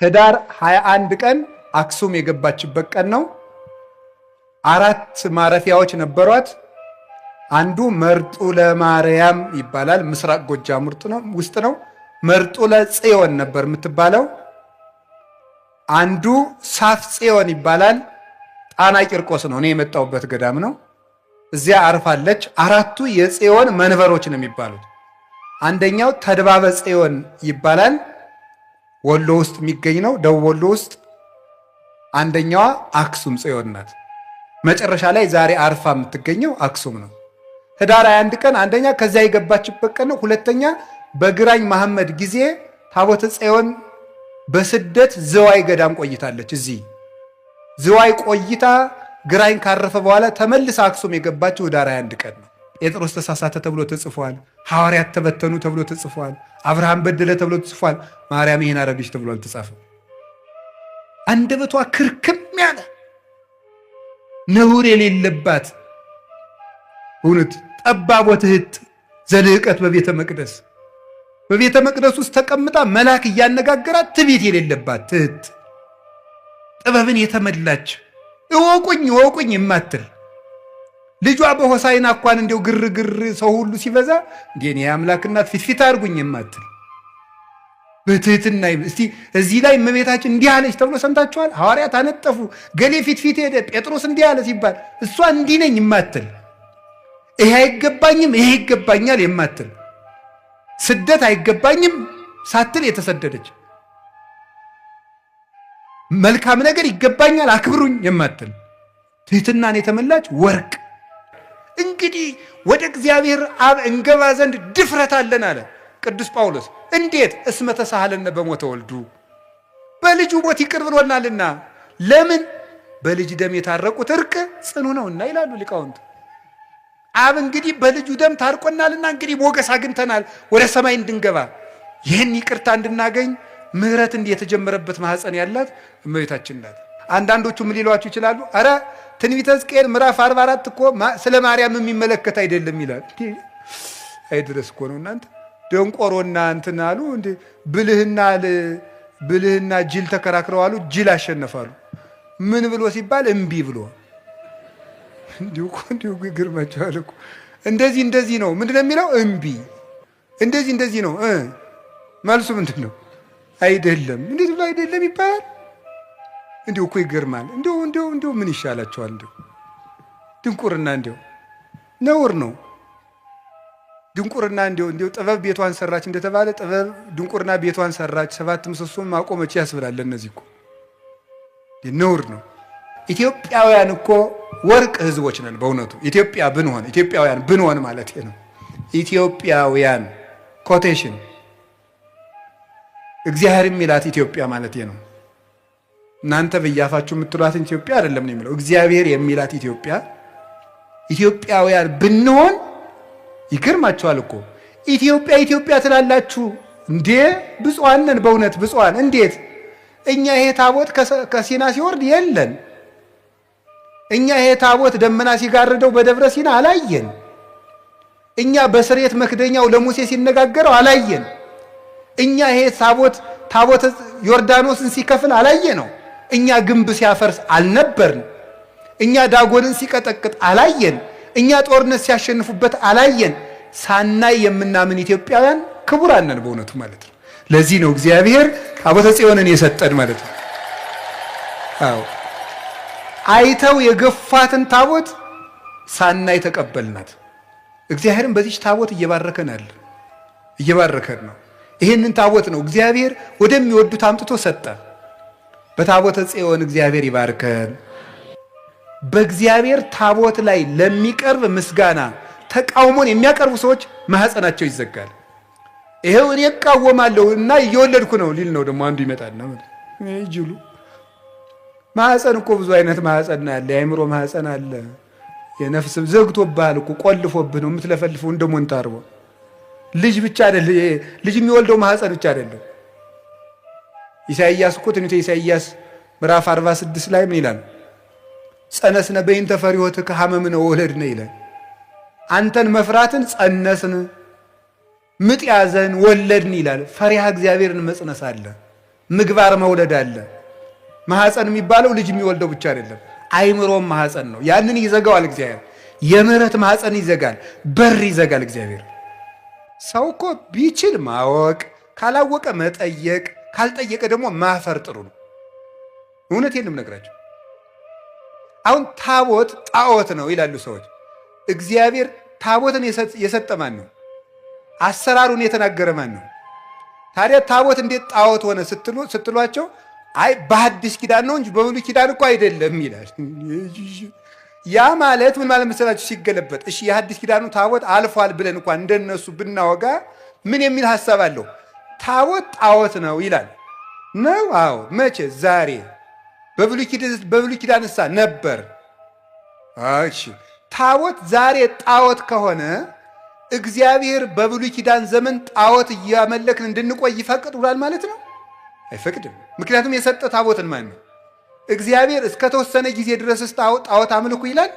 ህዳር 21 ቀን አክሱም የገባችበት ቀን ነው። አራት ማረፊያዎች ነበሯት። አንዱ መርጡ ለማርያም ይባላል። ምስራቅ ጎጃም ውስጥ ነው። መርጡ ለጽዮን ነበር የምትባለው። አንዱ ሳፍ ጽዮን ይባላል። ጣና ቂርቆስ ነው፣ እኔ የመጣሁበት ገዳም ነው። እዚያ አርፋለች። አራቱ የጽዮን መንበሮች ነው የሚባሉት። አንደኛው ተድባበ ጽዮን ይባላል። ወሎ ውስጥ የሚገኝ ነው፣ ደቡብ ወሎ ውስጥ። አንደኛዋ አክሱም ጽዮን ናት። መጨረሻ ላይ ዛሬ አርፋ የምትገኘው አክሱም ነው። ህዳር 21 ቀን አንደኛ ከዚያ የገባችበት ቀን ነው። ሁለተኛ በግራኝ መሐመድ ጊዜ ታቦተ ጽዮን በስደት ዝዋይ ገዳም ቆይታለች። እዚህ ዝዋይ ቆይታ ግራኝ ካረፈ በኋላ ተመልሳ አክሱም የገባችው ህዳር 21 ቀን ነው። ጴጥሮስ ተሳሳተ ተብሎ ተጽፏል። ሐዋርያት ተበተኑ ተብሎ ተጽፏል። አብርሃም በደለ ተብሎ ተጽፏል። ማርያም ይህን አረገች ተብሎ አልተጻፈም። አንደበቷ ክርክም ያለ ነውር የሌለባት እውነት ጠባብ ወትህት ዘልህቀት በቤተ መቅደስ በቤተ መቅደስ ውስጥ ተቀምጣ መልአክ እያነጋገራት ትዕቢት የሌለባት ትህት ጥበብን የተመላች እወቁኝ እወቁኝ የማትል ልጇ በሆሳዕና እንኳን እንዲያው ግርግር ሰው ሁሉ ሲበዛ እንዴ እኔ የአምላክ እናት ፊት ፊት አድርጉኝ የማትል በትህትና። እስቲ እዚህ ላይ እመቤታችን እንዲህ አለች ተብሎ ሰምታችኋል? ሐዋርያት አነጠፉ፣ ገሌ ፊት ፊት ሄደ፣ ጴጥሮስ እንዲህ አለ ሲባል እሷ እንዲህ ነኝ የማትል፣ ይሄ አይገባኝም ይሄ ይገባኛል የማትል፣ ስደት አይገባኝም ሳትል የተሰደደች፣ መልካም ነገር ይገባኛል አክብሩኝ የማትል ትህትናን የተመላች ወርቅ። እንግዲህ ወደ እግዚአብሔር አብ እንገባ ዘንድ ድፍረት አለን አለ ቅዱስ ጳውሎስ። እንዴት? እስመ ተሳሃለነ በሞተ ወልዱ፣ በልጁ ሞት ይቅር ብሎናልና። ለምን? በልጅ ደም የታረቁት እርቅ ጽኑ ነውና ይላሉ ሊቃውንት። አብ እንግዲህ በልጁ ደም ታርቆናልና እንግዲህ ሞገስ አግኝተናል ወደ ሰማይ እንድንገባ፣ ይህን ይቅርታ እንድናገኝ ምሕረት እንዲህ የተጀመረበት ማኅፀን ያላት እመቤታችን ናት። አንዳንዶቹ ምን ሊሏችሁ ይችላሉ? አረ ትንቢተ ሕዝቅኤል ምዕራፍ 44 እኮ ስለ ማርያም የሚመለከት አይደለም ይላል። አይድረስ እኮ ነው እናንተ። ደንቆሮና እንትን አሉ እንዴ፣ ብልህና ጅል ተከራክረው አሉ፣ ጅል አሸነፋሉ። ምን ብሎ ሲባል እምቢ ብሎ። እንዲሁ እኮ እንዲሁ ይገርማችኋል እኮ። እንደዚህ እንደዚህ ነው። ምንድን ነው የሚለው? እምቢ። እንደዚህ እንደዚህ ነው። መልሱ ምንድን ነው? አይደለም። እንዴት ብሎ አይደለም ይባላል? እንዲሁ እኮ ይገርማል። እንዲሁ እንዲሁ እንዲሁ ምን ይሻላቸዋል? እንዲሁ ድንቁርና እንዲሁ ነውር ነው። ድንቁርና እንዲሁ እንዲሁ ጥበብ ቤቷን ሰራች እንደተባለ ጥበብ ድንቁርና ቤቷን ሰራች፣ ሰባት ምሰሶም አቆመች ያስብላል። ለእነዚህ እኮ ነውር ነው። ኢትዮጵያውያን እኮ ወርቅ ሕዝቦች ነን። በእውነቱ ኢትዮጵያ ብንሆን፣ ኢትዮጵያውያን ብንሆን ማለት ነው። ኢትዮጵያውያን quotation እግዚአብሔር የሚላት ኢትዮጵያ ማለት ነው። እናንተ በያፋችሁ የምትሏትን ኢትዮጵያ አይደለም ነው የሚለው። እግዚአብሔር የሚላት ኢትዮጵያ። ኢትዮጵያውያን ብንሆን ይገርማችኋል እኮ። ኢትዮጵያ ኢትዮጵያ ትላላችሁ እንዴ? ብፁዓን ነን በእውነት ብፁዓን። እንዴት እኛ ይሄ ታቦት ከሲና ሲወርድ የለን። እኛ ይሄ ታቦት ደመና ሲጋርደው በደብረ ሲና አላየን። እኛ በስርየት መክደኛው ለሙሴ ሲነጋገረው አላየን። እኛ ይሄ ታቦት ዮርዳኖስን ሲከፍል አላየ ነው። እኛ ግንብ ሲያፈርስ አልነበርን። እኛ ዳጎንን ሲቀጠቅጥ አላየን። እኛ ጦርነት ሲያሸንፉበት አላየን። ሳናይ የምናምን ኢትዮጵያውያን ክቡራን ነን በእውነቱ ማለት ነው። ለዚህ ነው እግዚአብሔር ታቦተ ጽዮንን የሰጠን ማለት ነው። አዎ አይተው የገፏትን ታቦት ሳናይ ተቀበልናት። እግዚአብሔርም በዚች ታቦት እየባረከን አለ፣ እየባረከን ነው። ይህንን ታቦት ነው እግዚአብሔር ወደሚወዱት አምጥቶ ሰጠ። በታቦተ ጽዮን እግዚአብሔር ይባርከን። በእግዚአብሔር ታቦት ላይ ለሚቀርብ ምስጋና ተቃውሞን የሚያቀርቡ ሰዎች ማህፀናቸው ይዘጋል። ይሄው እኔ እቃወማለሁ እና እየወለድኩ ነው ሊል ነው ደግሞ አንዱ ይመጣልና ይጅሉ። ማህፀን እኮ ብዙ አይነት ማህፀን አለ። የአእምሮ ማህፀን አለ። የነፍስ ዘግቶብሃል እኮ፣ ቆልፎብህ ነው የምትለፈልፈው እንደ ሞንታርቦ። ልጅ ብቻ አይደለም፣ ልጅ የሚወልደው ማህፀን ብቻ አይደለም። ኢሳይያስ እኮ ትንቢተ ኢሳይያስ ምዕራፍ 46 ላይ ምን ይላል? ጸነስነ በይንተ ፈሪሆትከ ሀመምነ ወለድነ ይላል። አንተን መፍራትን ጸነስን፣ ምጥ ያዘን፣ ወለድን ይላል። ፈሪሃ እግዚአብሔርን መጽነስ አለ። ምግባር መውለድ አለ። ማህፀን የሚባለው ልጅ የሚወልደው ብቻ አይደለም፣ አይምሮም ማህፀን ነው። ያንን ይዘጋዋል እግዚአብሔር። የምህረት ማህፀን ይዘጋል፣ በር ይዘጋል እግዚአብሔር። ሰው እኮ ቢችል ማወቅ፣ ካላወቀ መጠየቅ፣ ካልጠየቀ ደግሞ ማፈር ጥሩ ነው። እውነቴን ነው የምነግራቸው። አሁን ታቦት ጣዖት ነው ይላሉ ሰዎች። እግዚአብሔር ታቦትን የሰጠ ማን ነው? አሰራሩን የተናገረ ማን ነው? ታዲያ ታቦት እንዴት ጣዖት ሆነ ስትሏቸው አይ በሐዲስ ኪዳን ነው እንጂ በብሉይ ኪዳን እኮ አይደለም ይላል። ያ ማለት ምን ማለት መሰላችሁ? ሲገለበጥ እሺ የሐዲስ ኪዳኑ ታቦት አልፏል ብለን እንኳን እንደነሱ ብናወጋ ምን የሚል ሐሳብ አለው? ታቦት ጣዖት ነው ይላል ነው? አዎ። መቼ? ዛሬ። በብሉይ ኪዳንሳ ነበር። እሺ ታቦት ዛሬ ጣዖት ከሆነ እግዚአብሔር በብሉይ ኪዳን ዘመን ጣዖት እያመለክን እንድንቆይ ይፈቅዱላል ማለት ነው? አይፈቅድም። ምክንያቱም የሰጠ ታቦትን ማን ነው? እግዚአብሔር እስከተወሰነ ጊዜ ድረስ ጣዖት አምልኩ ይላል?